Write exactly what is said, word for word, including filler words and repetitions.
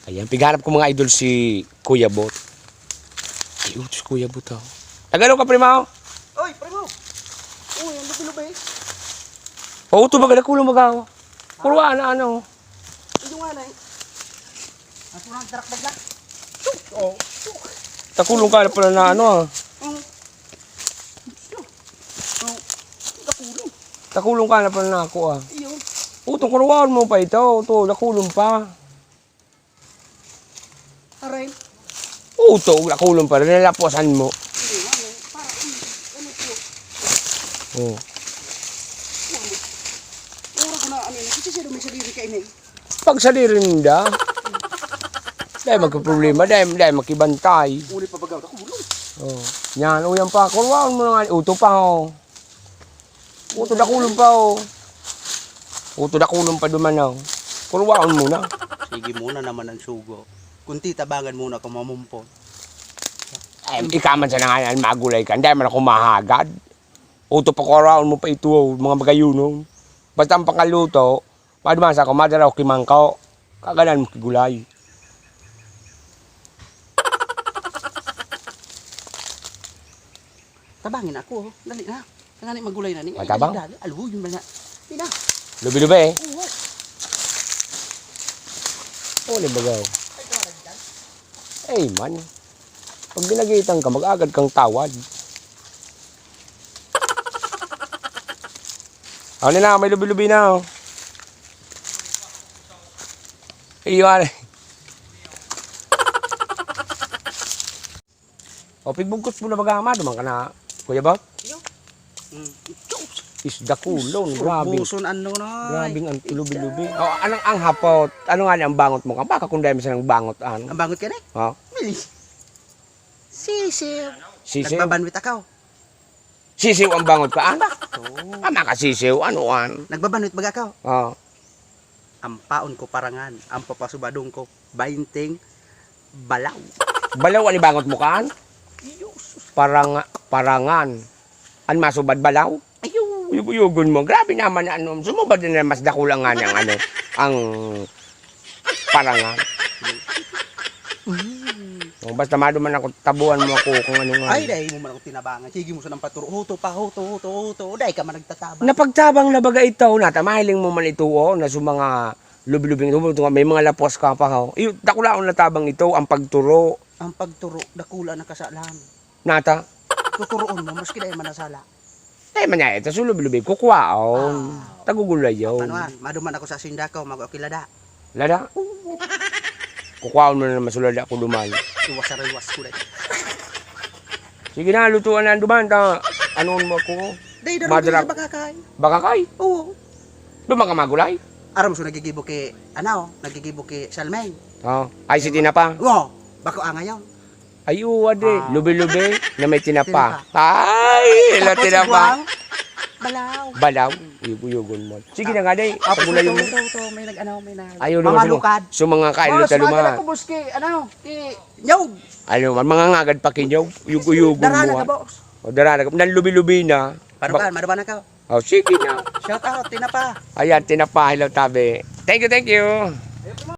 Ayan, pighanap ko mga idol si Kuya Bot. Ay, oh, si Kuya Bot, oh. Tagalog ka, primo? Oy, primo! Uy, ang lubi-lubi. Oo, ito baga, nakulong baga, oh. Puro ana, ano. Ito nga na eh. Ang surang darakdag na. Oh. Nakulong ka na pala na, ano, ah. Oh. Oh. Nakulong. Nakulong ka na pala na ako, ah. Iyo. Utong kuruwaon mo pa ito. Ito, nakulong pa. Aray. Utog, nakulong pa rin, nalapusan mo. Hindi nga, eh. Para, um, ano po? Oh. Ura ko na, ano, kasi siya may sadiri ka ini. Pag sadiri ninda, dahil magkaproblema, dahil, dahil makibantay. Uli pa baga, nakulong. Oh. Yan, o yan pa, kurwaon mo na nga, uto pa, oh. Uto dakulon pa, oh. Uto dakulon pa duman, oh. Kurwaon mo na. Sige muna naman ang sugo. Kung titabangan muna ako mamumpon. Ay, ikaman sa nanganan, magulay ka. Hindi man ako mahagad. Uto pa kurwaon mo pa ito, oh, mga bagayunon. Basta ang pangkaluto, maduman sa ako, madala ko kimangkaw. Kaganan mo kigulay. Tabangin ako, oh. Dali na. Tangani magulay na ni. Matabang? Dali, dali. Aluhoy, yun ba na? Di na. Lubi-lubi, eh. Oo. Oh, libagaw. Ay, man. Pag ginagitan ka, mag-agad kang tawad. Ano na, may lubi-lubi na, oh. Iwan. O, pigbugkos mo na baga, Ama, duman ka na, Kuya Bot? Yo. Mm. Isda kulon, grabe. Buson ano na. Grabing ang lubi-lubi. O, anong ang hapot? Ano nga ni ang bangot mo ka? Baka kung dahil mo silang bangot, an. Ang bangot ka na? Ha? Mili. Sisiw. Sisiw? Nagbabanwit akaw. Sisiw ang bangot ka, an? Ba? Oo. Ah, makasisiw, ano, an? Nagbabanwit baga akaw? Ah. Ang paon ko parangan, ang papasubadon ko, bainting balaw. Balaw, an ibangot mo kan? Diyos. Paranga-, parangan. An masubad balaw? Ayun. Uyog-uyogon mo. Grabe naman, ano, sumubad na mas dakula nga niyang, ano, ang parangan. Mm. Oh, basta maduman ako, tabuan mo ako kung ano nga. Ay, dai mo man ako tinabangan. Sige mo sanang paturo. Huto pa, huto, huto, huto. Dai ka man nagtatabang. Napagtabang na baga ito, nata, mahiling mo man ito, oh, na sa mga lubi-lubing ito, may mga lapos ka pa, oh. Iyo, dakulaon na tabang ito, ang pagturo. Ang pagturo, dakula na kasalan. Nata? Tuturoon mo, maski dai man nasala. Dai man niya, ito, sa lubi-lubi, kukwaon. Ah. Tagugulayon. Ano, ah, maduman ako sa sinda ko, mag-, okay, lada. Lada? Kukwaon mo na naman, sulada ko duman. Iwas sa iwas ko, dai. Sige na, lutuan na ang duman, ta, anuon mo ako. Dai, darong Madrag- sa bakakay. Bakakay? Oo. Duman ka magulay? Aram mo, so nagigibo ki, ano, nagigibo ki Salmeng. Oh, ay, si Tina pa? Oo, bako, ah, ngayon. Ay, uwa, di. Ah. Lubi-lubi na may tinapa. Tinapa. Ay, ila Tapos tinapa. Iguang, balaw. Balaw? Uyog-uyogon mo. Sige na nga, di. Tapos Pagulayon ito, mo. Ito, ito, may nag-, ano, may nag-, Ayaw naman sa mga, sa mga kain Boss, ta luma. Madala ko, boss, ki, ano, ki Nyog. Ano man, mga ngagad pa ki Nyog. Uyog-uyogon mo, ah. Dara na ka, boss. O, dara na ka. Nanlubi-lubi na. Parukan, Bak- maduman na ka. O, sige na. Shout out, tinapa. Ayan, tinapa. Hello, tabi. Thank you, thank you.